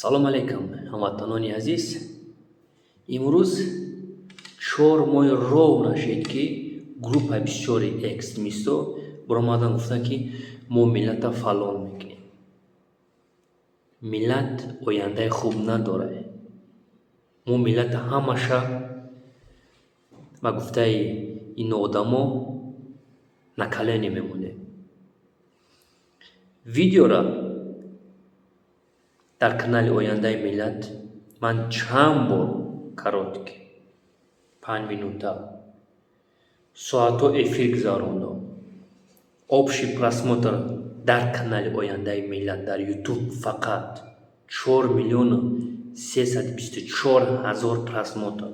Салом алейкум, ҳамватанони азиз. Имрӯз 4 моҳи ровно шуд, ки группаи бисёри экстремистҳо баромадан, гуфтанд, ки мо миллата фалон мекунем, миллат ояндаи хуб надорад, мо миллата ҳамаша, ба гуфтаи ин одамо, на колени мемонем. Видеора дар канали «Ояндаи миллат» ман чанд бор короткий, 5 минута, соатҳо эфир гузарондам. Общий просмотр дар канали «Ояндаи миллат» дар Ютуб фақат 4 324 000 просмотр.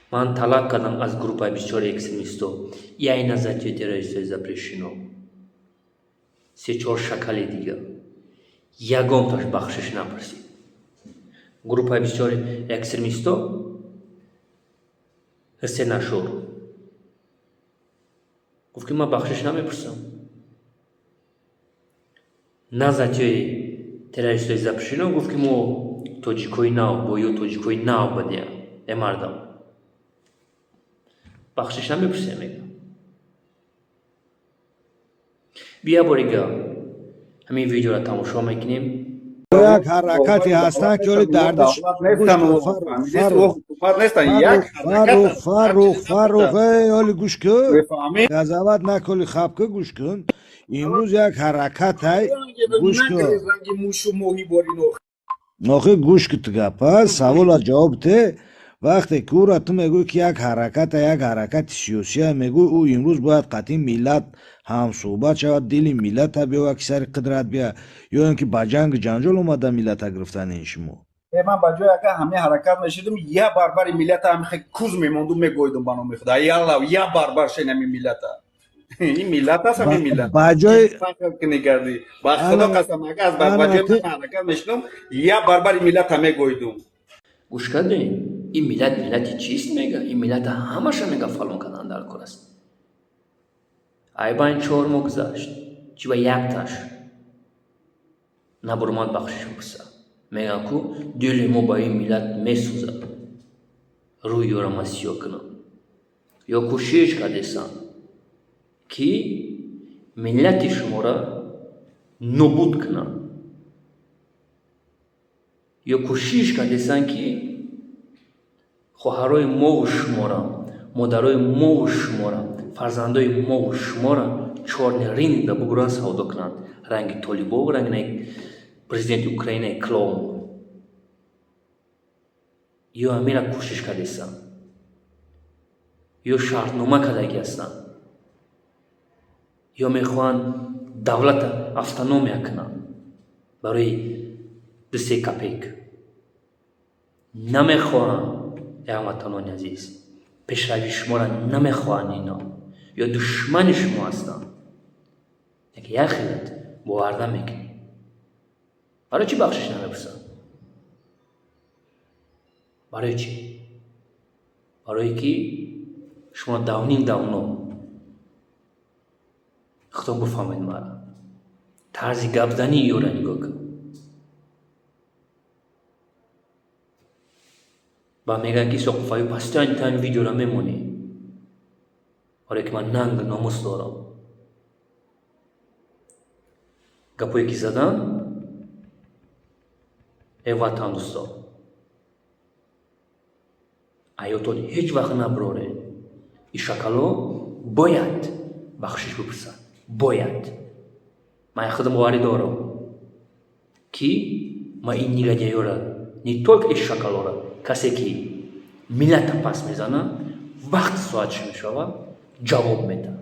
Ман талаб кардам аз группаи бисёри экстремистҳо: я на затею террористҳои запрещено, се-чор шакали дигар, ягонташ бахшиш напурсид. Группаи бисёри экстремистҳо ҳисе нашур гуфт, ки ман бахшиш намепурсам на затеи террористҳои запрещено. Гуфт, ки мо тоҷикҳои нав бо ё тоҷикҳои нав будем. Э, мардам, бахшиш намепурсем, мегӯям. Бия, борига ҳамин видеоро тамошо мекунем. Як ҳаракате ҳастанд, ки оли дардиш. Фаррух, Фаррух, Фаррух, оли гӯш кун, газават наколи, хаб ку, гӯш кун. Имрӯз як ҳаракатай, гӯш кун охи, гӯш ку, ту гапа савола ҷавоб те. Вақте ки ӯра ту мегӯӣ, ки як ҳараката, як ҳаракати сиёсия мегӯӣ, ӯ имрӯз бояд қатъи миллат ҳамсӯҳбат шавад, дили миллата биёвад, ки сари қудрат бия, ё ин ки ба ҷангу ҷанҷол омада миллата гирифтани ин шумо? Ман ба ҷои агар ҳамин ҳаракат мешидум, я барбари миллата ҳами куз мемонду, мегоидум ба номи худо, ялла, я барбар шен ҳамин миллата. Ин миллат аст, ҳамин миллат. Ба ҷои кардӣ, ба худо қасам, агар аз ба ҷои ман ҳаракат мешидум, я барбари миллата мегоидум. Гӯш кардем, ин миллат миллати чист, мега, ин миллата ҳамаша, мега, фалон кардан дар кор аст. Айбайн 4 моҳ гузашт, чи ба якташ набуромад бахшиш пурса? Мегӯянд ку дили мо ба ин миллат месӯзад, рӯи ёро ман сиёҳ кунам. Ё кӯшиш кардесанд, ки миллати шуморо нобуд кунанд, ё кӯшиш кардесанд, ки хоҳарои мову шуморо, модарои мову шуморо, фарзандои мову шуморо чёрный рынок да бубуранд, савдо кунанд, ранги толибов, ранги президенти Украинаи клоун. Ё ҳамира кӯшиш кардесанд, ё шартнома кардагӣ ҳастанд, ё мехоҳанд давлата автономия кунанд барои ду-се копейка. Намехоҳанд, ҳамватанони азиз, пешравии шуморо намехоҳанд ино, ё душмани шумо ҳастанд. Як хелат бовар намекунӣ. Барои чӣ бахшиш намепурсанд? Барои чӣ? Барое ки шумо давним давно худтон бифаҳмед. Мара тарзи гапзании ёра нигоҳ кун. Ба мегӯянд, ки Соқуфаю постоянно ту ҳамин видеоро мемонӣ. Барое ки ман нангу номус дорам. Гапое ки задан, э ватандӯсто, аётон ҳеҷ вақт набуроред. Ин шакало бояд бахшиш бипурсад, бояд. Ман худам боварӣ дорам, ки ман ин негодяй ёра, не только ин шакалора, касе ки миллата пас мезанад, вақти соатш мешавад, ҷавоб медиҳад.